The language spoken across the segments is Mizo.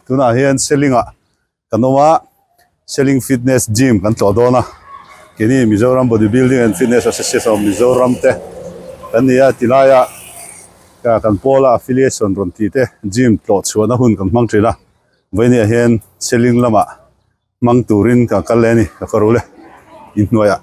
Tunah hian Seling ah kan awm a, Seling Fitness Gym kan tlawh dawn a. Keini Mizoram Body Building and Fitness Association of Mizoram te kan ni a, tilaiah kan pawla affiliation rawn tih te gym tlawh chhuahna hun kan hmang thin a. Vawinia hian Seling lamah hmang turin ka kal leh a ni ka kawr ule inhnuaiah.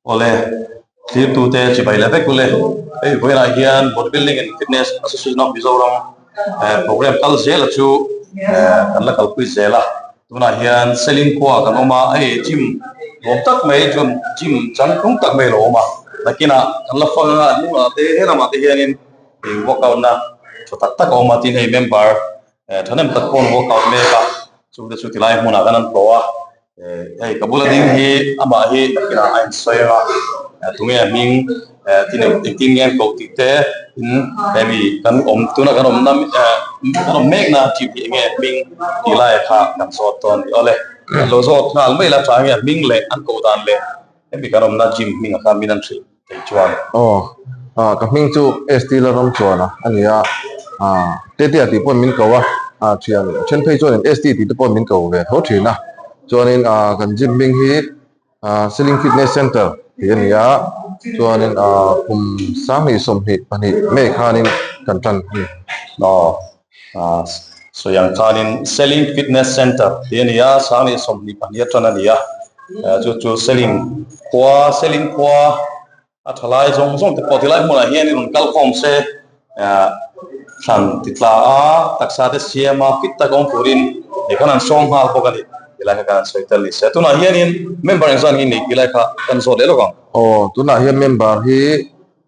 Awle, thlirtute chibai la vek ule. Hei vawiinah hian Body Building and Fitness Association of Mizoram program kal zela chu kan la kalpui zel a. Tunah hian Seling khua kan awm a, hei gym nuam tak mai chuan gym changtlung tak mai a lo awm a. Nakinah kan la fang anga hnungah te helamah te hianin workout na tha tak tak a awm a tin hei member thahnem tak pawh an workout mek a, chungte chu tilai hmunah khan an tlawh a. Hei ka bula ding hi amah hi nakinah a insawi ang a, tunge a hming tin engtin nge an koh tih te in hemi kan awm tuna kan awmna kan awm mekna tih hi enge hming tih lai kha kan zawt dawn a ni. Awle an lo zawt nghal mai la tah nge a hming leh an koh dan leh hemi kan awmna gym hming a kha min an hrilh theih chuan. Aw ka hming chu ST Lalram chuan a ni a, Tetea tih pawhin min ko a, thian then phei chuanin ST tih te pawhin min ko ve tho thin a, chuanin kan gym hming hi Seling Fitness Center tih a ni a, chuanin kum 2022 May khanin kan tan a ni. Aw sawi ang khanin Seling Fitness Center tih a ni a, 2022 atan a ni a, chu chu Seling khua Seling khua a tha lai zawng zawng te pawh tilai hmunah hian in rawn kal khawm se thlan ti tla a taksa te siam a fit tak awm turin ih khan an sawm nghal bawk a ni tilai kha kan an sawi tel ni se tunah hianin member engzat nge nei tilai kha kan zawt leh lawk ang. Aw tunah hian member hi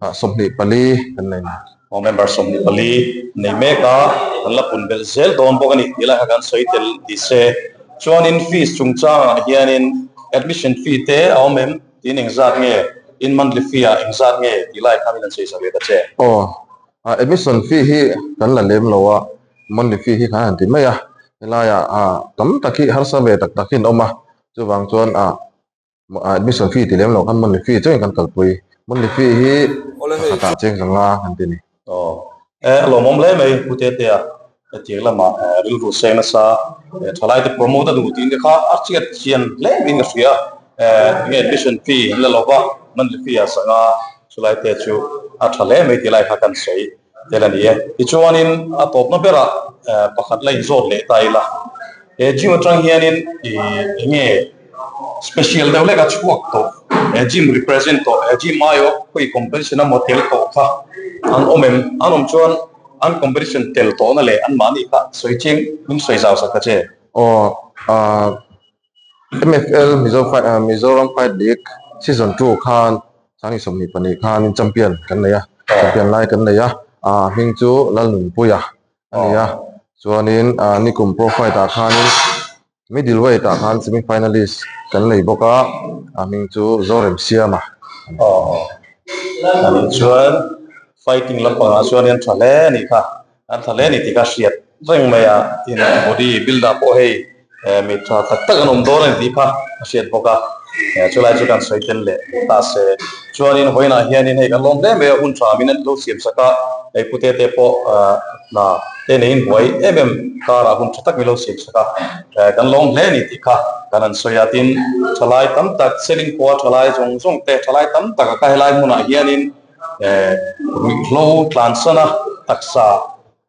24 kan nei ni. Aw member 24 nei mek a kan la pun belh zel dawn bawk a ni tilai kha kan sawi tel ni se chuanin fees chungchangah hianin admission fee te a awm em? Tin engzat nge in monthly fee ah engzat nge tih lai kha min an sawi sak leh ta che. Aw, admission fee hi kan la lem lo a, monthly fee hi kan han ti mai a, helaiah tam tak hi harsa ve tak tak hi an awm a, chuvang chuan admission fee ti lem lo khan monthly fee chauhin kan kalpui. Monthly fee hi pakhatah cheng zanga kan ti ni. Aw, e a lawmawm hle mai Pu Tetea, hetiang lamah rilru seng nasa thalai te promote a duh tih te kha a hriat chian hle in ka hria, enge admission fee an la lo va, monthly fee a sanga chulai te chu a tha hle mai tih lai kha kan sawi tel a ni e. Tichuanin a tawpna berah pakhat la inzawt leh ta ila, he gym atang hianin enge Special deuh lek a chhuak tawh, he gym represent tawh, he gym aiawh khawi competition a maw tel tawh kha an awm em? An awm chuan an competition tel tawhna leh an mahni kha sawi cheng min sawi zau sak ta che. Aw ah MFL Mizo Fight ah Mizoram Fight League season 2 khan 2022 khanin champion kan nei a, champion lai kan nei a, ah hming chu Lalnunpuia a ni a, chuanin ah nikum pro fight ah khanin Middle weight ah khan semi finalist kan nei bawk a, a hming chu Zorem Siama a ni. Aw anih chuan fighting lampangah chuan an tha hle a nih kha, an tha hle a ni tih kha hriat reng mai a, tin body builder pawh hei mi tha tak tak an awm dawn a ni tih kha a hriat bawk a, chulai chu kan sawi tel leh ta se. Chuanin vawiinah hianin hei kan lawm hle mai a, hun tha min an lo siam sak a, hei pute te pawh hna te neiin buai em em karah hun tha tak min lo siam sak a, kan lawm hle a ni tih kha kan han sawi a, tin thalai tam tak Seling khua thalai zawng zawng te thalai tam tak a kha helai hmunah hianin ruihhlo tlansana taksa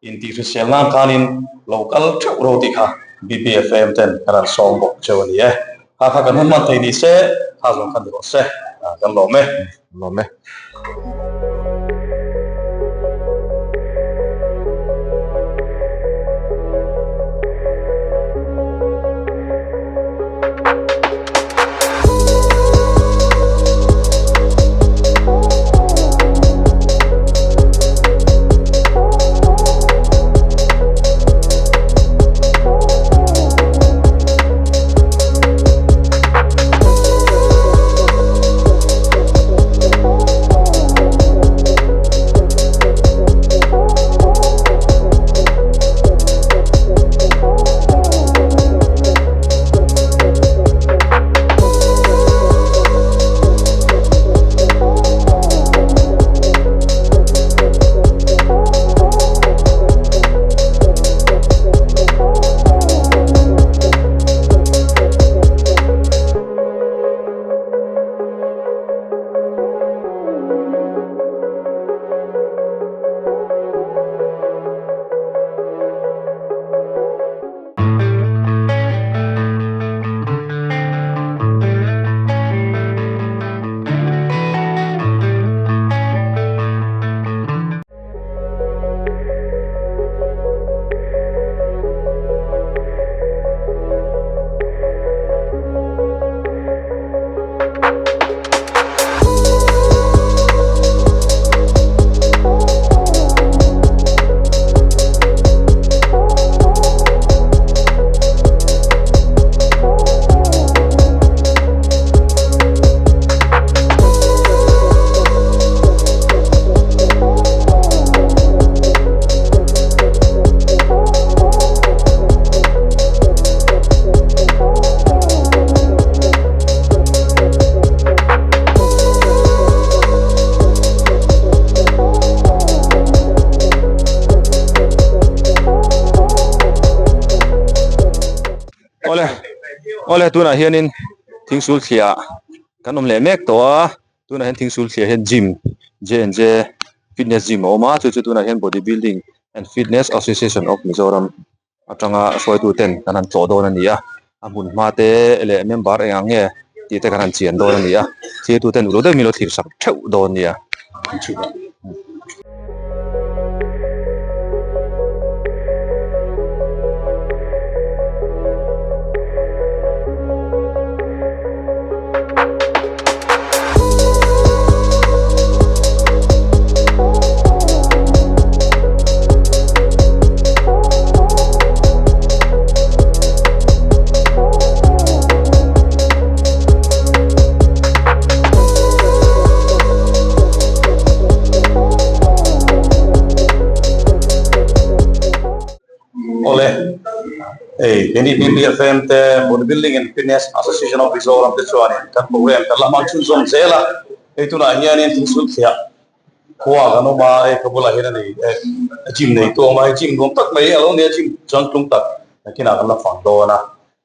intihhrisel nan khanin lo kal theuh ro tih kha BBFM ten kan han sawm bawk cheu a ni e. Kha kha kan hun hman thei ni se, kha zawng kha ni rawh se, kan lawm e. Lawm e. Awle tunah hianin thingsul thliah kan awm leh mek tawh a tunah hian thingsul thliah hian gym J and J fitness gym a awm a chu chu tunah hian body building and fitness association of Mizoram atanga hruaitu ten kan han tlawh dawn a ni a a hmun hma te leh member eng ang nge tih te kan han chian dawn a ni a thirtu ten uluk deuh min lo thlir sak theuh dawn nia. Awle, hei keini BBFM te Body Building and Fitness Association of Mizoram te chuanin kan program kan la hmang chhunzawm zel a, hei tunah hianin thingsulthliah Khua kan awm a, hei ka bulah hian a nei eh gym nei tu a awm a, hei gym nuam tak mai a lo nia gym changtlung tak nakinah kan la fang dawn a,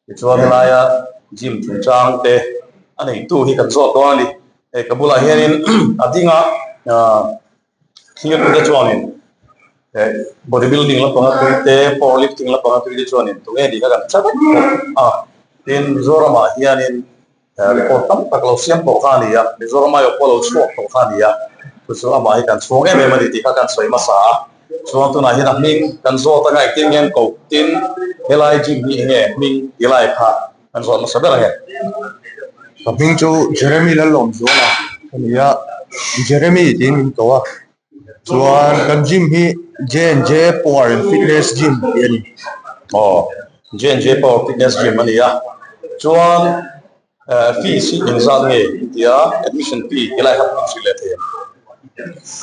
tichuan helaia gym chungchang te a neitu hi kan zawt dawn a ni, hei ka bulah hianin a ding a ah thlir te chuanin eh body building lampanga tui te power lifting lampanga tui te chuanin tunge nih kha kan hre vek bawk a, tin Mizoramah hianin Report tam tak lo siam tawh kha a ni a, Mizoram aiawh pawh lo chhuak tawh kha a ni a, chu chu amah hi kan chhuang em em a ni tih kha kan sawi hmasa a, chuan tunah hian a hming kan zawt anga engtin nge an koh tin helai gym hi enge hming ti lai kha kan zawt hmasa ber ange. Ka hming chu Jeremy Lalawmzuala a ni a, Jeremy tiin min ko a, Chuan kan gym hi J&J Power and Fitness Gym tih a ni. Aw, J&J Power Fitness Gym a ni a. Chuan fees hi engzat nge tia admission fee ti lai kha kan hrilh leh thei em?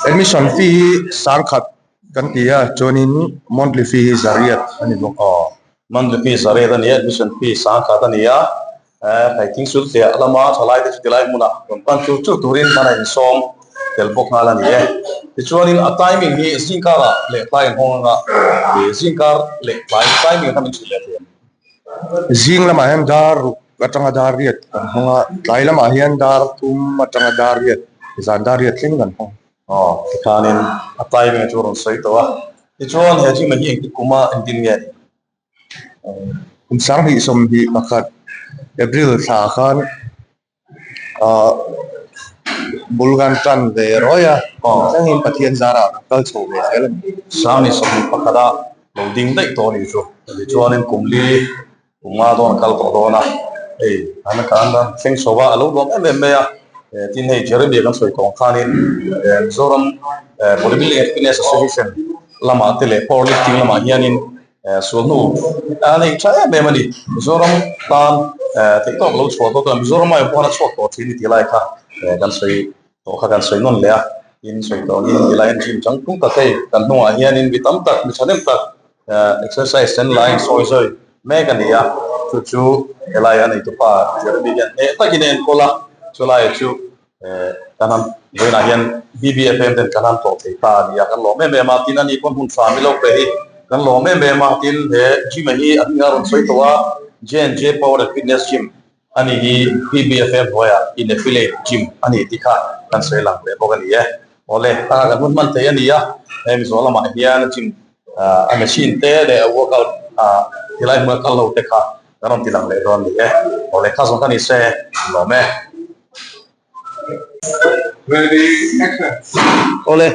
Admission fee hi sangkhat kan ti a, chuanin monthly fee hi zariat a ni bawk. Aw, monthly fee zariat a ni a, admission fee sangkhat a ni a. Hei thingsul tliah lama thalai te chu tilai hmunah rawn pan chur chur turin hman a insawm tel bawk nghal a ni e. Tichuanin a timing hi zingkarah leh tlai an hawng anga zingkar leh tlai timing kha min hrilh leh thei ang. Zing lamah hian dar ruk atanga dar riat kan hawng a, tlai lamah hian dar thum atanga dar riat, zan dar riat thleng kan hawng. Aw, tikhanin a timing chu rawn sawi tawh a. Tichuan he gym hi engtik kuma engtin nge ni? Kum 2021 April thla khan ah bul kan tan ve rawih a, thlengin Pathian zarah kan kal chho ve zel a ni. 2021 a lo ding daih tawh a nih chu. Tichuanin kum li kum nga dawn a kal tawh dawn a, hei an kan thleng chho a, a lo duam em em mai a. Tin hei Jeremy kan sawi tawh ang khanin Mizoram Bodybuilding and Fitness Association lamah te leh powerlifting lamah hianin Sual hnu a nei tha em em a ni. Mizoram tan theih tawk lo chhuah tawh chuan Mizoram aiawh pawh khan a chhuak tawh thin i tih lai kha kan sawi tawh kha kan sawi nawn leh a. Tin sawi tawh angin ti laiin gym changtlung tak hei kan hnungah hianin mi tam tak mi thahnem tak exercise then laiin sawi zawi mek a ni a. Chu chu helai a neitupa Jeremy hian hneh takin a enkawl a, chulai chu Kan han vawiinah hian BBFM ten kan han tlawh thei ta a ni a, kan lawm em em a, tin ani pawh hmun tha milo pe hi kan lawm em em a, tin he gym a hi a hming a rawn sawi tawh a, J&J Power and Fitness Gym a ni hi BBFM hnuaiah in affiliate gym a ni tih kha kan sawi lang leh bawk a ni e. Awle, taka kan hun hman thei a ni a, he Mizoram lamah hian gym a machine te leh a workout tilai hmuna kal ho te kha kan rawn ti lang leh dawn a ni e. Awle, kha zawng kha ni se, lawm e. Awle,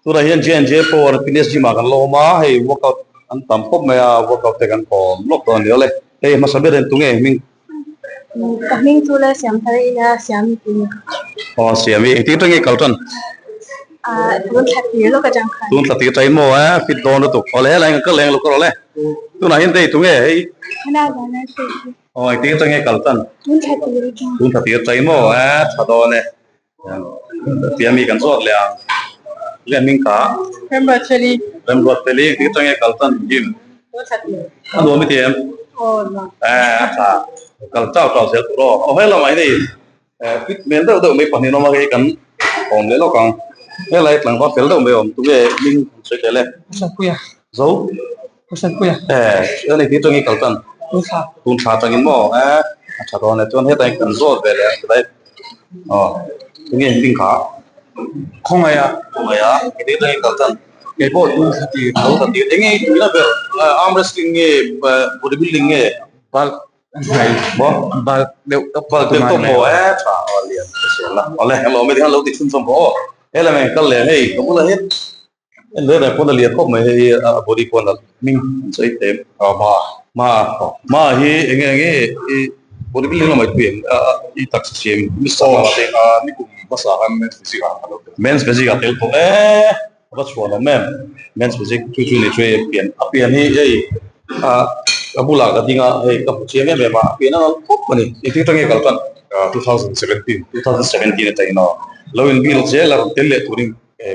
tunah hian J&J Power Fitness Gym ah kan la awm a, hei workout an tam khawp mai a, workout te kan kawm lawk dawn a ni. Awle, hei hmasa ber hian tunge hming? Ka hming chu le Siam thar ina Siami tih ni ka hria. Aw Siami, engtin atang nge kal tan? Ah, tun thla tir lawk atang khan. Tun thla tir atangin maw a fit dawn lutuk. Awle, helai kan kal leng lawk awle. Tunah hian hei tunge hei? Hana vana hei hi. Aw engtin atang nge kal tan? Tun thla tir atang. Tun thla tir atangin maw a tha dawn e. Tia mi kan zawt leh ang. Leh hming ka? Remruatfeli. Remruatfeli engtin atang nge kal tan gym? Tun thla tir. A nuam i ti em? Aw nuam. A tha. Kal chau chau zel tur aw. Aw helamah hian hei fit hmel deuh deuh mai pahnih an awm a hei kan awm leh lawk ang. Helai tlangval fel deuh mai a awm. Tunge hming an sawi tel e? Hruatpuia. Zo? Hruatpuia. Engtin atang nge kal tan? Tun thla. Tun thla atangin maw? A tha dawn e chuan hetah hian kan zawt ve leh ang tilai aw tunge hming kha Khawngaih a Khawngaih a engtin nge kal tan kei pawh tun thla tir tun thla tir enge i tuina ber arm wrestling nge body building nge bulk maw bulk deuh tawp bulk deuh tawp maw e tha aw lian ka hria la awle kan lo awm e tikhan lo ti chhunzawm bawk aw helai kal leh hei ka bulah hian En reng reng pawn a lian khawp mai hei a body pawn a hming an sawi them a ma ma ma hi enge enge i body building lamah i tui em a i taksa siam mister lamah te a nikum hmasa khan men's physique ah ka lo tel men's physique ah tel tawh e a va chhuan awm em men's physique chu chu ni chu hei a pian a pian hi hei a a bulah ka ding a hei ka hmu chiang em em a a pian a nalh khawp a ni engtin atang nge kal tan 2017 2017 atangin aw lo inbuild zel a rawn tel leh turin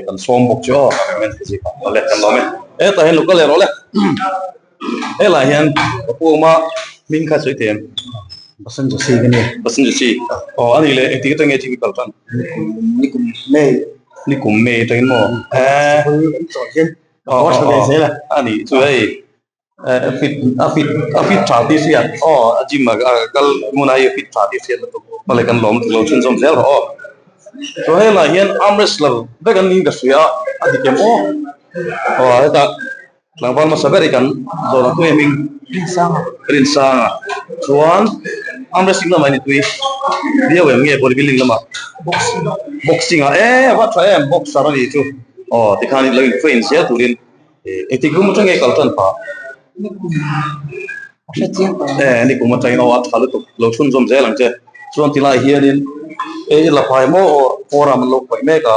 Kan sawm bawk chu aw men's physique ah awle kan lawm e hetah hian local leh rawh le helaiah hian ka pu awm a hming kha sawi thei em Basant Joshi ka ni Basant Joshi aw a nih leh engtik atang nge gym i kal tan Nikum May Nikum May atangin maw aw a nih chu hei a fit a fit a fit tha tih hriat aw a gym a kal hmunah hi a fit tha tih hriat lutuk awle kan lawm lo chhunzawm zel rawh aw chuan helaiah hian arm wrestler vek an niin ka hria a dik em aw aw hetah tlangval hmasa ber hi kan zawh ang em hming Rinsanga chuan arm wrestling lamah hi ni tui viau em nge body building lamah boxing ah e a va tha em boxer a nih chu aw tikhan lo in train zel turin. Engtik rum atang nge kal tan pah? Eh, ni kum atangin aw a tha lutuk lo chhunzawm zel ang che. Chuan tilai hianin e i la phai maw aw forum an lo khawih mek a,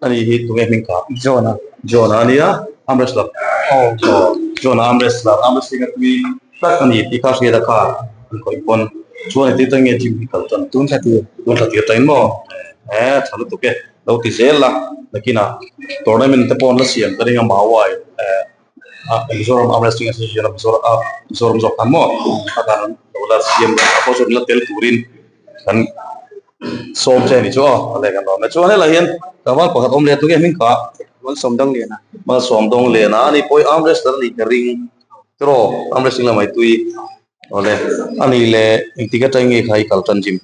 ani hi tunge hming kha? John-a. John-a a nia, arm wrestler. Aw. John-a arm wrestler, arm wrestling a tui tak a ni tih kha hriat a kha an khawih pawn. Chuan engtik atang nge gym hi kal tan? Tun thla tir. Tun thla tir atangin maw? Eh, tha lutuk e. Lo ti zel la, nakinah tournament te pawh an la siam ka ring a Mawai eh Mizoram Arm Wrestling Association a Mizoram a Mizoram zawk khan maw a dan an lo la siam a pawh chu an la tel turin kan sawm che a ni chu aw a leh kan lawm e. Chuan helaiah hian tlangval pakhat awm leh a tunge hming kha? Malsawmdawng Liana. Malsawmdawng Liana a ni pawh hi arm wrestler a nih ka ring tiraw arm wrestling lamah i tui awle a nih leh engtik atang nge kha i kal tan gym?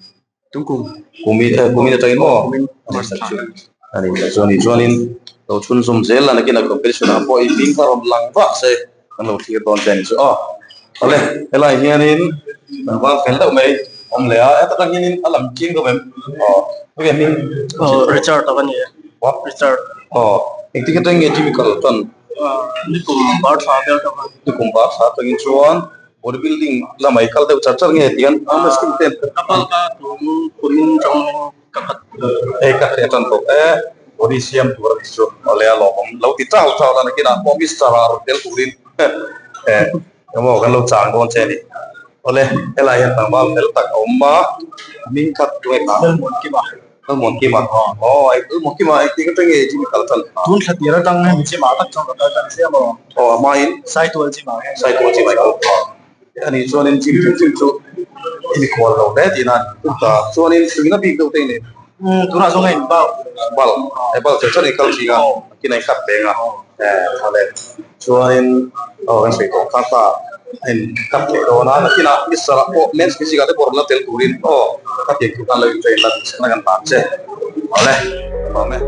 Tungkum. Kumin eh kumin atangin maw? Kumin. Ani chuan ni chuanin lo chhunzawm zel la nakin a competition ah pawh i hming kha rawn lang vak se kan lo thlir dawn che a ni chu aw. Awle helai hianin tlangval fel deuh mai awm leh a heta tang hianin a lam chiang deuh em aw hei hming Aw Richard a va ni e. What? Richard. Aw engtik atang nge gym i kal tan? Nikum bar thla vel tang a. Nikum bar thla atangin chuan Body building lamah i kal deuh char char nge tiang arm wrestling te Ka bal ka tum kumin tang ka khat Hei ka hre tan tawh e body siam tur a ni chu awle a lawmawm lo ti chau chau la nakinah pawh mister ah rawn tel turin eh emaw kan lo chang dawn che a ni awle helai hian tlangval fel tak a awm a hming khat tunge kha Lalmuankima Lalmuankima aw Lalmuankima engtin atang nge gym i kal tan Tun thla tir atang hemi gym ah tak chuan ka kal tan chiam aw. Aw a hmain Saitual gym ah hian Saitual gym ah i kal a nih chuanin gym hrim hrim chu i mikhual lo hle tihna a ni ta chuanin tuina bik deuh te i nei Umm tunah zawng a in bal bal he bal cher cher i kal thin a kin a in khat peng a eh tha le chuanin aw kan sawi tawh kha kha a in khat leh dawn a nakinah mister ah pawh men's physique ah te pawh rawn la tel turin aw khatiang tur khan lo in train la duhsakna kan hlan che awle ka lawm e.